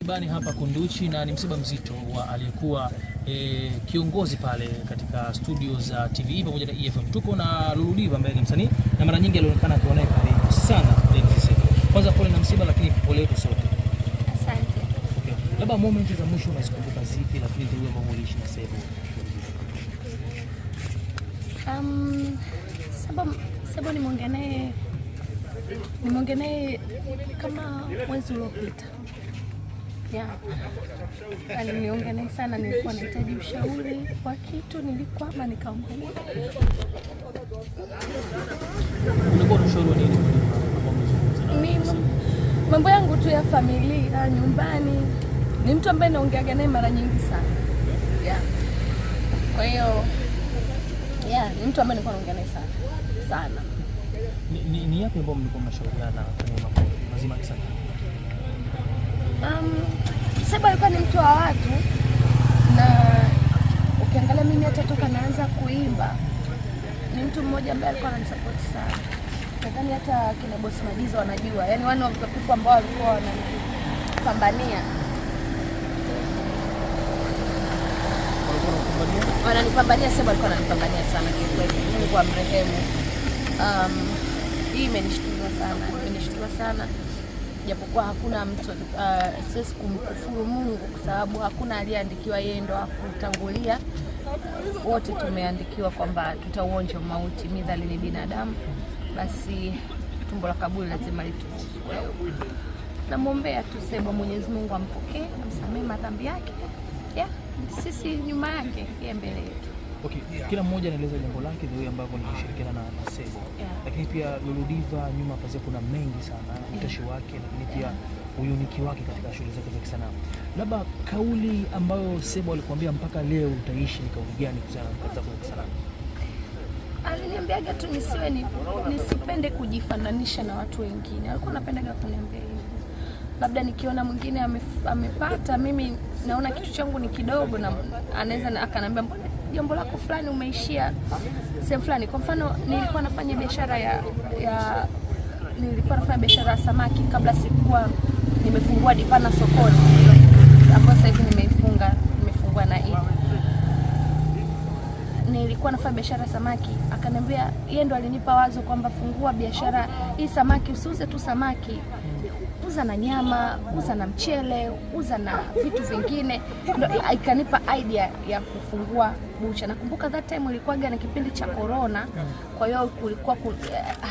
Msibani hapa Kunduchi, na ni msiba mzito wa aliyekuwa kiongozi pale katika studio za TV pamoja na EFM. Tuko na Lulu Diva ambaye ni msanii na mara nyingi alionekana akiwa naye karibu sana NTC. Kwanza pole na msiba, lakini pole yetu sote. Asante. Okay. Labda moment za mwisho unazikumbuka zipi, lakini ndio ambao uliishi na Sebo? Sebo nimeongea naye kama mwezi uliopita. Yeah. Niliongea naye sana, nilikuwa nahitaji ushauri wa kitu, nilikwama nikaongea naye. Ulikuwa unashauri nini? Mimi mambo yangu tu ya familia, nyumbani. Ni mtu ambaye naongeaga naye mara nyingi sana. Yeah. Kwa hiyo yeah, ni mtu ambaye nilikuwa naongea naye sana. Sana. Ni yapi ambayo mlikuwa mnashauriana kwenye mambo mazima ya kisanii? Sebo alikuwa ni mtu wa watu, na ukiangalia mimi hata toka naanza kuimba ni mtu mmoja ambaye alikuwa ananisupport sana. Nadhani hata kina Boss Madizo wanajua, yani one of the people ambao walikuwa wananipambania. Wananipambania, Sebo alikuwa ananipambania sana kiukweli. Mungu amrehemu. Hii imenishtua sana, Japokuwa hakuna mtu siwezi kumkufuru Mungu kwa sababu hakuna aliyeandikiwa yeye ndo akutangulia. Wote tumeandikiwa kwamba tutauonja mauti, midhali ni binadamu, basi tumbo la kaburi lazima lituhusu. Kwa hiyo namuombea tu Sebo, Mwenyezi Mungu ampokee, amsamehe madhambi yake. Yeah, sisi nyuma yake, yeye mbele yetu. Okay, kila mmoja anaeleza jambo lake the way ambavyo nilishirikiana na Sebo. Yeah. Lakini pia Lulu Diva nyuma pazia kuna mengi sana, utashi wake, lakini pia uyuniki wake katika shughuli zake za kisanaa. Labda kauli ambayo Sebo alikwambia mpaka leo utaishi ni kauli gani kuhusiana na kazi zako za kisanaa? Aliniambiaga tu nisipende kujifananisha na watu wengine. Alikuwa anapendaga kuniambia hivyo. Labda nikiona mwingine amepata, mimi naona kitu changu ni kidogo, na anaweza akaniambia mbona jambo lako fulani umeishia sehemu fulani. Kwa mfano nilikuwa nafanya biashara nilikuwa nafanya biashara ya samaki kabla sikuwa nimefungua Divana sokoni, ambapo sasa hivi nimefungua na hii. Nilikuwa nafanya biashara ya samaki, akaniambia, yeye ndo alinipa wazo kwamba fungua biashara hii samaki, usiuze tu samaki, uza na nyama, uza na mchele, uza na vitu vingine. Ndo ikanipa idea ya kufungua bucha. Nakumbuka that time ilikuwa na kipindi cha corona, kwa hiyo kulikuwa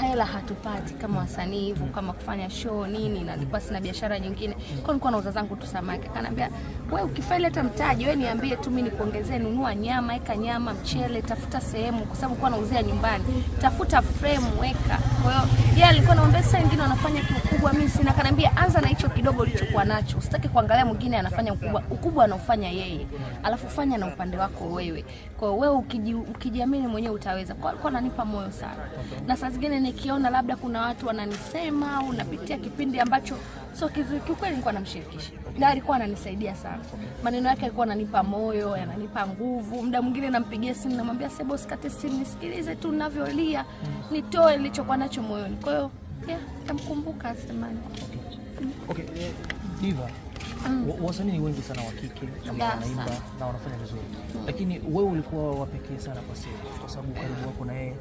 hela hatupati kama wasanii hivyo, kama kufanya show nini, na nilikuwa sina biashara nyingine. Kwa hiyo nilikuwa nauza zangu tu samaki. Akaniambia wewe ukifeli hata mtaji wewe niambie tu, mimi nikuongezee, nunua nyama, weka nyama, mchele, tafuta sehemu, kwa sababu nilikuwa nauzia nyumbani, tafuta frame weka. Kwa hiyo yeye alikuwa anaomba, sasa wengine wanafanya kikubwa, mimi sina. Akaniambia anza na hicho kidogo ulichokuwa nacho, usitaki kuangalia mwingine anafanya ukubwa anaofanya yeye, alafu fanya na upande wako wewe. Kwa hiyo wewe ukijiamini mwenyewe utaweza. Kwa alikuwa ananipa moyo sana. Na saa zingine nikiona labda kuna watu wananisema au napitia kipindi ambacho sio kizuri, kiukweli nilikuwa namshirikisha. Na alikuwa ananisaidia sana. Maneno yake alikuwa ananipa moyo, ananipa nguvu. Muda mwingine nampigia simu namwambia Sebo usikate simu, nisikilize tu ninavyolia, nitoe nilichokuwa nacho moyoni. Kwa hiyo yeah, namkumbuka semani. Okay, Diva, wasanii ni wengi sana wa kike ambao wanaimba na wanafanya vizuri. Lakini wewe ulikuwa wa pekee sana kwa Sebo, kwa sababu ukaribu wako na yeye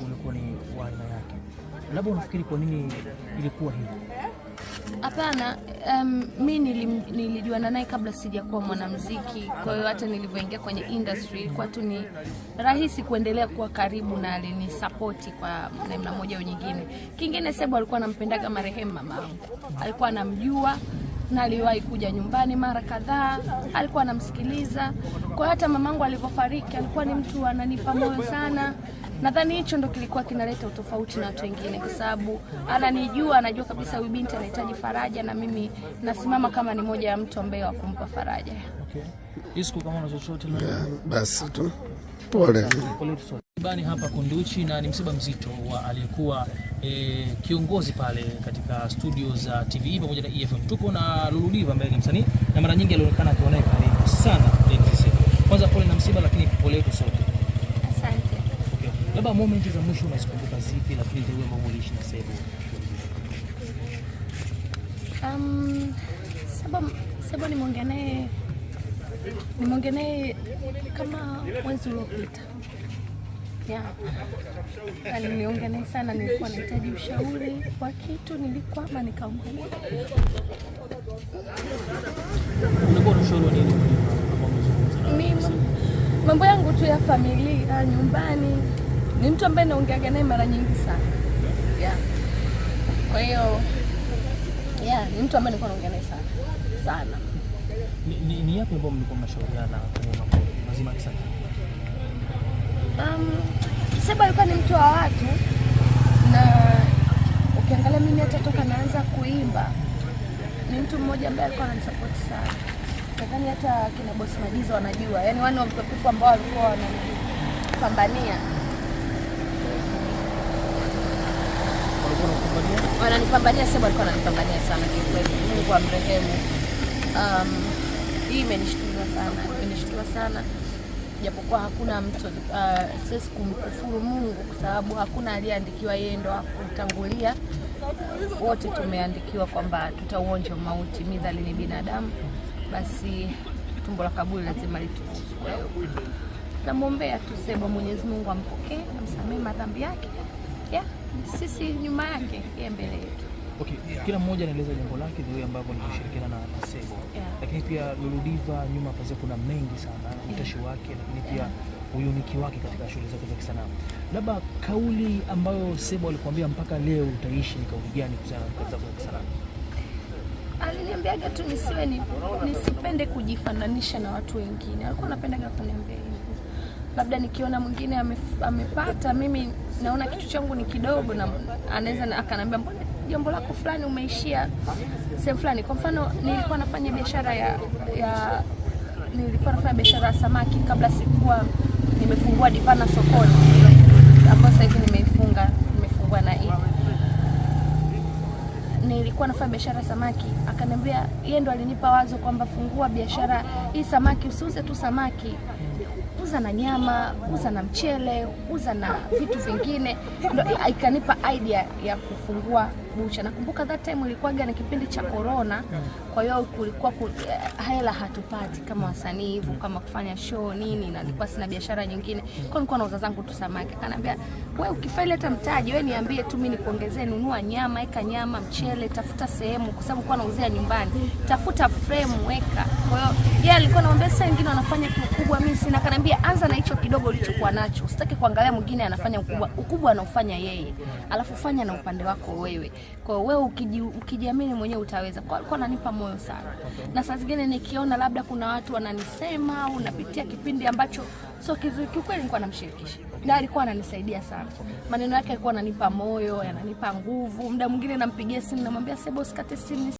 ulikuwa ni wa aina yake. Labda unafikiri kwa nini ilikuwa hivyo? Hapana, mimi nilijuana naye kabla sijakuwa mwanamuziki. Kwa hiyo hata nilivyoingia kwenye industry ilikuwa tu ni rahisi kuendelea kuwa karibu na alinisupport kwa namna moja au nyingine. Kingine Sebo alikuwa anampendaga marehemu mamangu. Alikuwa anamjua na aliwahi kuja nyumbani mara kadhaa, alikuwa anamsikiliza. Kwa hata mamangu alipofariki alikuwa ni mtu ananipa moyo sana. Nadhani hicho ndo kilikuwa kinaleta utofauti na watu wengine, kwa sababu ananijua, anajua kabisa huyu binti anahitaji faraja, na mimi nasimama kama ni moja ya mtu ambaye wa kumpa faraja. Okay. Isku, kama una chochote basi tu. Pole. Pole tu. Msibani hapa Kunduchi, na ni msiba mzito wa aliyekuwa kiongozi pale katika studio za TV pamoja na EFM. Tuko na Lulu Diva ambaye ni msanii na mara nyingi alionekana akiwa naye karibu sana NTC. Kwanza pole na msiba, lakini pole yetu sote. Asante. Okay. Labda moment za mwisho unazikumbuka zipi, lakini ndio ambao uliishi na Sebo? Sebo nimeongea naye kama mwezi uliopita. Yeah. Na niliongea naye sana, nilikuwa nahitaji ushauri wa kitu, nilikwama nikaongea naye. Ulikuwa na ushauri wa nini ambao umezungumza na Mimi mambo yangu tu ya familia, nyumbani. Ni mtu ambaye naongeaga naye mara nyingi sana. Yeah. Kwa hiyo yeah, ni mtu ambaye nilikuwa naongea naye sana. Sana. Ni yapi ambayo mlikuwa mnashauriana kwenye mambo mazima ya kisanii? Sebo alikuwa ni mtu wa watu, na ukiangalia mimi hata toka naanza kuimba ni mtu mmoja ambaye alikuwa ananisupport sana. Nadhani hata kina Boss Majizo wanajua, yani one of the people ambao walikuwa wananipambania. Walikuwa wanakupambania? Wananipambania, Sebo alikuwa ananipambania sana kiukweli. Mungu amrehemu. Hii imenishtua sana, imenishtua sana. Japokuwa hakuna mtu siwezi kumkufuru Mungu kwa sababu hakuna aliyeandikiwa yeye ndo akutangulia. Wote tumeandikiwa kwamba tutauonja mauti, midhali ni binadamu, basi tumbo la kaburi lazima litukusu. Kwa hiyo namwombea tu Sebo, Mwenyezi Mungu ampokee, amsamehe madhambi yake. Yeah, sisi nyuma yake, yeye mbele yetu. Okay, kila mmoja anaeleza jambo lake the way ambavyo alivyoshirikiana na Sebo. Yeah. Lakini pia Lulu Diva nyuma pazia kuna mengi sana, utashi wake, lakini pia uyuniki wake katika shughuli zake za kisanaa. Labda kauli ambayo Sebo alikuambia mpaka leo utaishi ni kauli gani kuhusiana na kazi zako za kisanaa? Aliniambiaga tu nisipende kujifananisha na watu wengine. Alikuwa anapendaga kuniambia hivyo. Labda nikiona mwingine amepata, mimi naona kitu changu ni kidogo, na anaweza akaniambia mbona jambo lako fulani umeishia sehemu fulani. Kwa mfano nilikuwa nafanya biashara nilikuwa nafanya biashara ya samaki kabla sikuwa nimefungua Divana sokoni, ambayo sasa hivi nimefungua na hii. Nilikuwa nafanya biashara ya samaki, akaniambia, yeye ndo alinipa wazo kwamba fungua biashara hii samaki, usiuze tu samaki, uza na nyama, uza na mchele, uza na vitu vingine. Ndo ikanipa idea ya kufungua bucha. Nakumbuka that time ilikuwaga ni kipindi cha corona, kwa hiyo kulikuwa hela hatupati kama wasanii hivyo, kama kufanya show nini, na nilikuwa sina biashara nyingine, kwa hiyo nilikuwa nauza zangu tu samaki. Akaniambia wewe ukifeli hata mtaji wewe niambie tu, mimi nikuongezee, nunua nyama, eka nyama, mchele, tafuta sehemu, kwa sababu nilikuwa nauzia nyumbani, tafuta frame weka. Kwa hiyo yeye alikuwa ananiambia sasa wengine wanafanya kikubwa, mimi sina. Akaniambia anza na hicho kidogo ulichokuwa nacho, usitaki kuangalia mwingine anafanya ukubwa, ukubwa anaofanya yeye, alafu fanya na upande wako wewe. Kwa hiyo wewe ukijiamini mwenyewe utaweza. Kwa alikuwa ananipa moyo sana. Na saa zingine nikiona labda kuna watu wananisema au napitia kipindi ambacho sio kizuri, kiukweli nilikuwa namshirikisha. Na alikuwa ananisaidia sana. Maneno yake alikuwa ananipa moyo, yananipa nguvu. Muda mwingine nampigia simu namwambia Sebo usikate simu.